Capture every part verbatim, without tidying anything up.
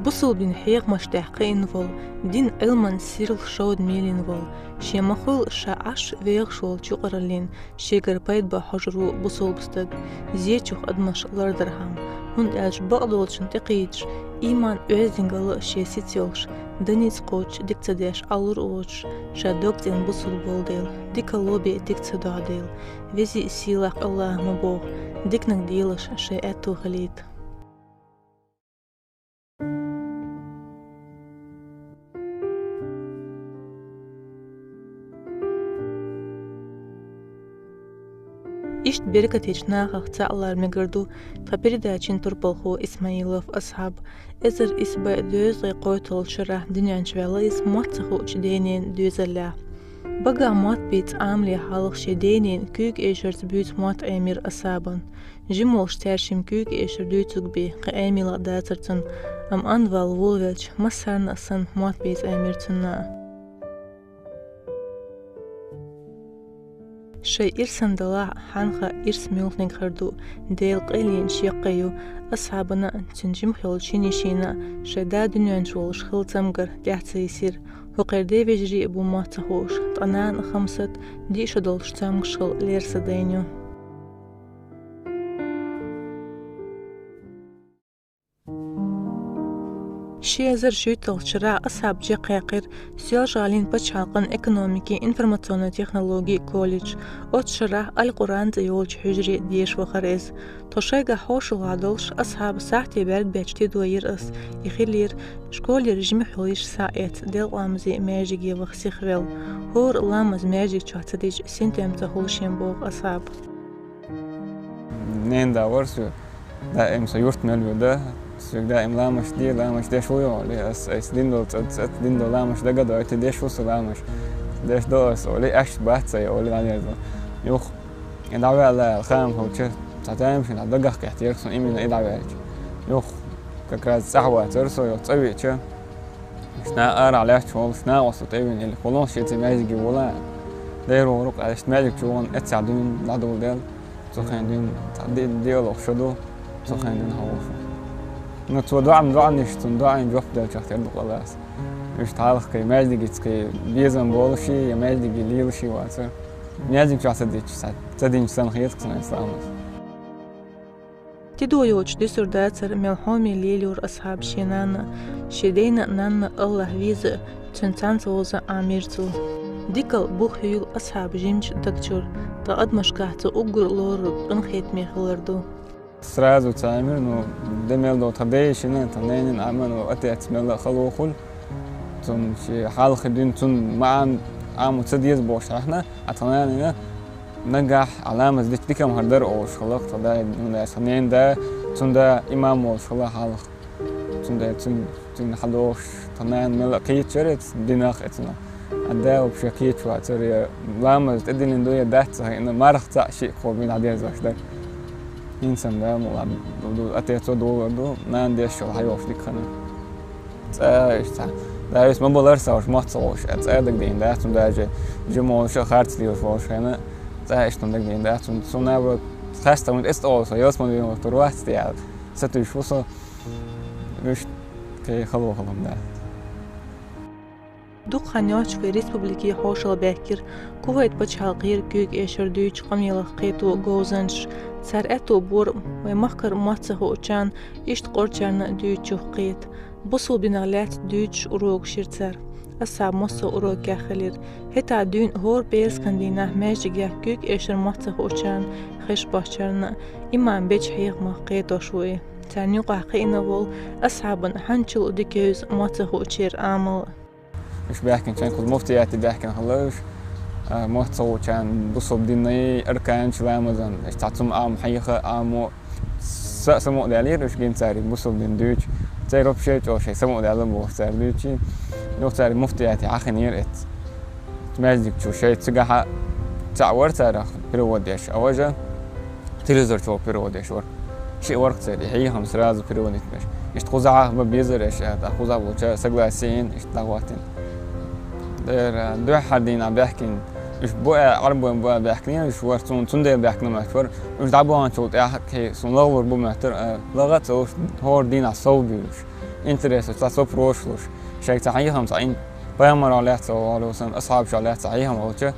Бусулба дин хьехамаш тӀехь кхиъна волу, дин Ӏилман сирла шовда мийлина волу, шен ма-хуьллу ша Ӏаш вехаш волчу юкъараллин шегара пайда бан хьожур ву бусулба стаг, зечух адамаш лардархьама, хӀунда аьлча бакъдолчунна тӀекхийдаш, ийман оьздангалла шен сица йолуш, даница кхочуш, дика ца деш, Ӏалур а воцуш, ша дог цӀена бусулба волу дела, дика ло бен дика ца догӀу дела, везий сийлахь Аллахьа ма боху, диканиг делаш шайн аьтто хилийта. Иштта беркатечу нахах цхьаъ лар мегар ду тхан передачин турпалхо Исмаилов Асхьаб. Эзар исс бӀе дезткъе кхойтталгӀачу шарахь дуьнен чу ваьлла иза мотт ца хуучу денен доьзаллехь. Багахь мотт бийца Ӏамале хьалха шен денин куьйга эшарца буьйцу мотт Ӏемира Асхьабан. Жима волуш цаьршимма куьйга эшар дуьйцург бен кхин Ӏемалах дацара цунна, амма Ӏандавалла волавелча, массарна а санна мотт бийца Ӏемира цунна. Шайн ирсан далахь а, хьанха ирс муьлханиг хир ду, Делан къайле шен яккхий ю. Асхьабана а, цуьнан жимах йолчу шина йишина а шайн да дуьнен чу волуш хилла цамгар тӀаьхьа ца йисира. ХӀокхеран ден вежарий а бу мотт ца хууш, ткъа нана а Хамсат диъ шо долуш цомгуш хилла лерса дайна ю. Ши эзар шуьйтталгӀачу шарахь Асхьаб чекхъяьккхира Соьлжа-ГӀалин пачхьалкхан экономикин, информационни технологин колледж. Оццу шарахь Аль-Къуръан цӀе йолчу хьуьжаре деша вахара иза. Тхо шайгахь хьошалгӀахь долуш Асхьаба сахьте бӀаьрг бетташ тидо йира ас. И хилира, школера жимах йолуш схьа а эцна, делкъа ламазе маьждиге ваха сихвелла. ХӀора а ламаз маьждиг чохь ца дича, синтем ца хуьлу шен, боху Асхьаба. Ненан да вара соьга. Даим со юрт мел ву да. Соьга даим ламазаш де, ламазаш деш ву олий. Ас, ас дина долу цӀа, цӀа дина долу ламазаш дага а дойту, деш ву со ламазаш. Деш до ас олий, аьшпаш бац ай олий, дӀадерзо. Юха, и дӀаваьлла, хам хилча, цхьа тамашийна дагах кхетира суна, именно и дӀаваьлча. Юха, как раз цӀахь вацара со, юха цӀа веача. Шна арахь лаьтташ волуш, нагӀо со тӀевина, или хӀун шен цӀе маьждиге вала. Дера вогӀуру къаьлла, маьждиг чу вахана, эццахь дуьйна дӀадоладелла. Цу хенахь дуьйна цхьа ди-, диалогаш ду, цу хенахь дуьйна хьовсу. Ну, цо доӀа-, доӀанаш, цунна доӀанна жоп делчахь тера ду къалас. Уьш тхьалха кхин маьждигица кхин безам болуш я маьждиге лелаш вацара. Маьждиг чохь ца дича, ца, ца динча санна хета-кх суна исламас. Тидо йоцуш дуьсур дацара, мел хьоме лелайора Асхьаба шен нанна, шен дайна а, нанна а Аллахь веза а, цуьнан цхьаьнца вовза а Ӏамийра цо. Дикал бух юйла Асхьаба жимачу даг чуьра, ткъа адамашкахь цо уггар лорург къинхетаме хилар ду. Сразу ца Ӏамийра, ну, де мел долу тхан дайшина, тхан ненан Ӏама, ну, отец мел а хала вохула. Цунна шен хьалхе дуьйна, цунна ма Ӏам-, Ӏамо ца деза бохуш хьаьхна, а тхан нанина, нагахь Ӏа ламаз дича дика ма хир дара олуш хилла-кх тхан да, ну, да, тхан ненан да, цуьнан да имам волуш хилла хьалха. Цундела цуьнан, цуьнан хьадогӀуш, тхан нана мел а кхеташ яра эцу динах, эцунах. А да вообще кхеташ вацара, я ламаз тӀедиллина ду, я дац ца хиъна, марха цхьаъ шиъ кхо бина дӀадерзош дара. ХӀинца-м да, ма ладно, ду, ду, отецо долор ду, нана дешчул хьайогӀуш дика хинна. ЦӀа иштта цхьа. Да, вес ма балара сан уьш мотт ца хууш, а цӀа дагадийна дац, цунна даже жима волуш а, харц лелаш волуш хенахь, цӀа иштта дагадийна дац, цунна, цунна наоборот, хастам вуьту эцу тӀе олу со, ялсамане вуьйна тур вац те аьлла. Сатуьйсуш ву со, уьш кхин хало хала-м дац. Дукха хан йоццуш вайн республике хьошалгӀа баьхкира Кувайт пачхьалкхера куьйга эшар дуьйцучу къамелах кхетамо говзанчаш. Цара аьтто бора вайн махкара мотт ца хуучарна, иштта къорачарна дуьйцучух кхета. Бусулба динах лаьцна дуьйцуш урокаш йира цара. Асхьаб массо а урокех хилира. ХӀетахь дуьйна хӀора пӀераскан дийнахь маьждигехь куьйга эшар мотт ца хуучарна, хезаш бохучарна, имам бечу хьехамах кхетош ву и. Царна юкъахь кхиъна а волу Асхьабан хьанчул а дика евза мотт ца хуучеран Ӏамал. Уьш баьхкинчу хенахь кхуза муфтияте даьхкина хилла уьш, а, мотт ца хуучарна бусулба динан арканаш, ламазан, уьш цхьа цума Ӏам хьеха, Ӏамо са а самукъадаьллера уьш гина цаьрга бусулба дин дуьйцуш. Церан вообще чӀогӀа шайн самукъадаьлла бохуш цара дуьйций. Юха цаьрга муфтияте хьахинера эцца. Маьждиг чу шайн цигахь а цхьаъ вара царах перевод деш, а важа телевизор чу перевод деш вара. Шиъ вара-кх церан, и хьехам сразу переводить деш. Иштта кхузахь а бан безара аша, тӀаккха кхузахь болчара согласие йина, иштта дӀахӀоттийна. Дера, дуьххьара дийнахь баьхкина, уьш бу а, Ӏарбойн бу а баьхкинера, уьш вара цунна, цундела баьхкина моьттуш вара. Уьш дӀабаханчул тӀаьхьа кхин суна лахлур бу моьттура, а, лаха а ца луш, хӀора дийнахь сов буьйлуш. Интересно, цхьа сопрошлуш, шайга цхьа хьехам, цхьа ин-, пайхамарах лаьцна волу сан, асхьабашах лаьцна цхьа хьехам волча,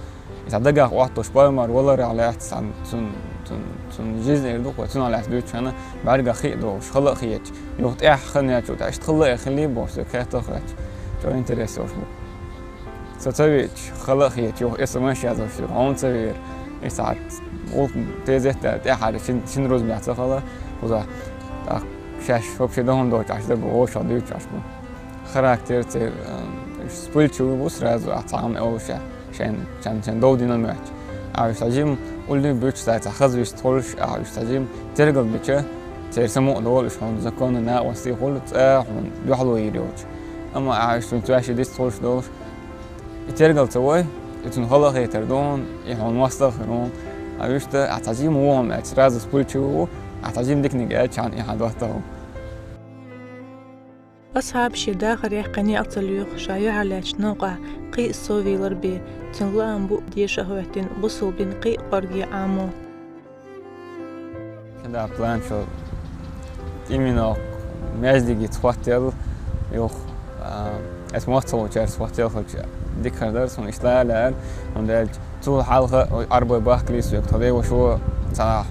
и цхьа дагах оттуш пайхамар валарах лаьцна цхьа цун, цун, цун жизнь эр ду-кх, цунах лаьцна дуьйцуш хьана, бӀаьргах хи а долуш, хала а хеташ, юха тӀаьхьа хан яьлча, тӀе иштта хала а хилий бохуш, соьга хетта хеташ. Чо интересно уьш бу. Со ца веача, хала а хеташ, юха эс а ма шаьзалаш, юха хьуна ца веара. И сахьат гӀуллакх тезетта тӀаьхьара шин, шин рузбанехь ца хала, кхузахь тӀаккха шаьш вообще дан хӀума доцуш Ӏаш дан бу, вовшах дуьйцуш Ӏаш бу. Характер церан, м, уьш вспыльчивый бу сразу, ахь цхьа хӀума олуш, шайн, шайн, шайн дов дина моьтту. Ахь уьш цхьа жима уллув буьтуш, цхьа хаза вист хуьлуш, ахь уьш цхьа жима тергал бича, церан самукъа долу уьш хьуна законный накъостий хуьлу, цкъа хьуна дуьхьало йийр йолчу. Амма ахь уьш цуьнца ваьшший дист хуьлуш долуш, и тергал ца вой, и цунна хала а хетар ду хьуна, и хьуна мостагӀа хир ву. А вуьшта, ахь цхьа жима вон аьлча, сразу вспыльчивый ву, ахь цхьа жима диканиг аьлча, хьан и хьан доттагӀа ву. Асхьаб шен дахарехь кхин некъ ца лоьху, ша юьхьарлаьцначу новкъахь кхин а соввийлар бен, цуьнан лаам бу дешах хӀоьттина бусалба дин кхин а кӀорге Ӏамо. КхидӀа план чу именно маьждигица хӀоттаелла, юха, а, аса мотт ца луучаьрца хӀоттаелла хилча дика хир дара, суна иштта ла а лаьара, хӀунда аьлча цул хьалха Ӏарбой бахкалий соьга тхан ден ваша цхьа,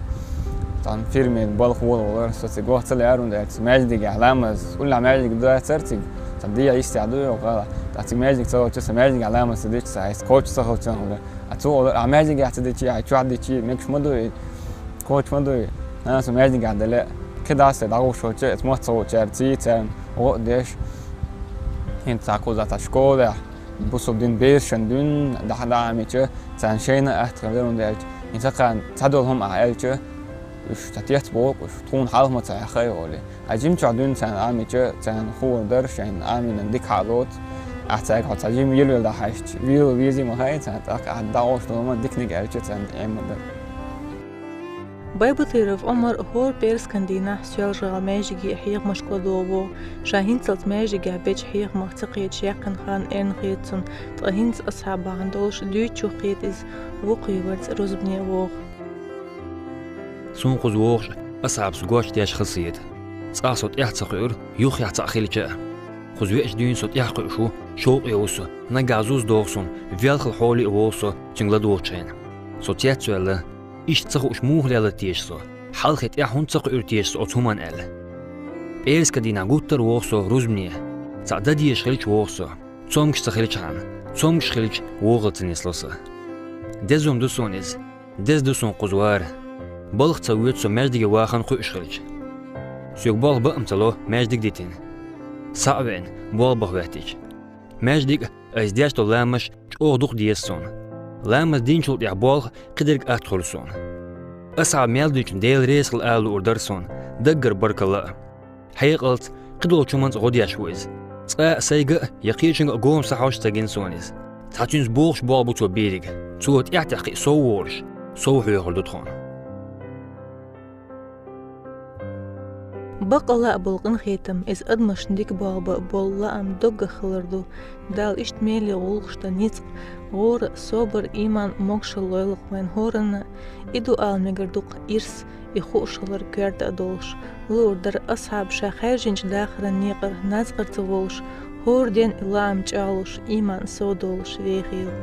цхьана фирме балха вола валара, со цига ваха ца лаьара, хӀунда аьлча маьждигехь ламаз, уллехь маьждиг ду дацара цига, цхьа дехьа йистехь ду йо гӀала, ткъа цига маьждиг ца хилча, сан маьждигехь ламаз ца дича, сан айса кхочуш ца хилча хӀунда. А цо олура, ахь маьждигехь ца дичи, ахь чохь дичи, мегаш ма ду и, кхочуш ма ду и. Нана, со маьждигехь дан лаьа. КхидӀа аса дӀагӀуш волча, эца мотт ца луучаьрца, царна гӀо а деш. ХӀинца цхьа кхузахь цхьа школехь, бусалба дин берашна дуьйна, дахьа дӀа Ӏамича, царна шайна а атта хир дара, хӀунда аьлча, хӀинца кхана цхьадолу хӀума ахь аьлча, уьш цхьа тец боху уьш, тхуна хьалха ма ца хьаьххай олий. Ткъа жимчохь дуьйна царна Ӏамича, царна хуур дара, шайна Ӏамийнарг дика хьалоцу. Ахь цаьрга хьо цхьа жима йилвелла дӀахьаьжча, вела везий ма хаьа царна, тӀаккха ахь дӀагӀуш долу ма диканиг аьлча, царна Ӏемма дара. Байбатыров Ӏумар хӀора пӀераскан дийнахь Соьлжа-ГӀала маьждиге хьехамашка ладогӀа вогӀу. Ша хӀинцалц маьждигехь бечу хьехамах ца кхеташ яьккхина хан эрна хета цунна, ткъа хӀинца асхьаб бахьана долуш дуьйцучух кхета иза, вукху варца рузбане вогӀу. Суна кхуза вогӀуш асхьабас гочдеш хазахета. ЦӀахь со тӀаьхьа ца кхуьура, юххехь цхьаъ хилча а. Кхуза веача дуьйна со тӀаьхьа кхуьуш ву, шовкъе ву со, наггахь зуз догӀу суна, велхал хьоле а вогӀу со цуьнга ладогӀучу хенахь. Со цец а ваьлла, иштта ца хууш муха лелла теша со, хьалхе тӀаьхьа хӀунда ца кхуьура теша со оцу хӀуманна аьлла. ПӀераскан дийнахь гуттар а вогӀу со рузбане, цхьаъ дан дезаш хилча вогӀу со, цомгуш ца хилчахьана, цомгуш хилча вогӀалла ца нисло сан. Деза хӀума ду суна иза. Деза ду суна кхуза вара. Балха ца воьду со маьждиге вахана кхуьуш хилча. Соьга болх баа ма ца ло маьждиг дитина. Схьа а веана, болх бан хӀоьттича. Маьждиг а, айса деш долу ламазаш чӀогӀа дукха деза суна. Ламаз динчул тӀаьхьа болх кхидерг атта хуьлу суна. Асхьаб мел дуьйцу Дела реза хила ала луур дара суна, даггара баркалла а. Хьекъалца, кхидолчу хӀуманца гӀо деш ву иза. Цкъа а сайга а, я кхечуьнга а гома схьахьожуш ца гина суна иза. Цхьа цуьнца богӀуш болх бу цо бийриг. Цо тӀаьхь-тӀаьхьа кхин а сов а волуш, сов хьоьхур ду тхуна. Баккъалла а болу къинхетам, иза адамашна дика болх бан болу лаам доггах хилар ду. Дала иштта меле гӀуллакхаш дан ницкъ, гӀора а, собар а, ийман а, могушалла лойла-кх вайн хӀоранна а, и ду ала мегар ду-кх ирс, и хууш хилар коьрта а долуш, луур дара асхьаб ша хаьржинчу дахаран некъара нацкъарца волуш, хӀора ден и лаам чӀагӀлуш, ийман сов долуш вехийла.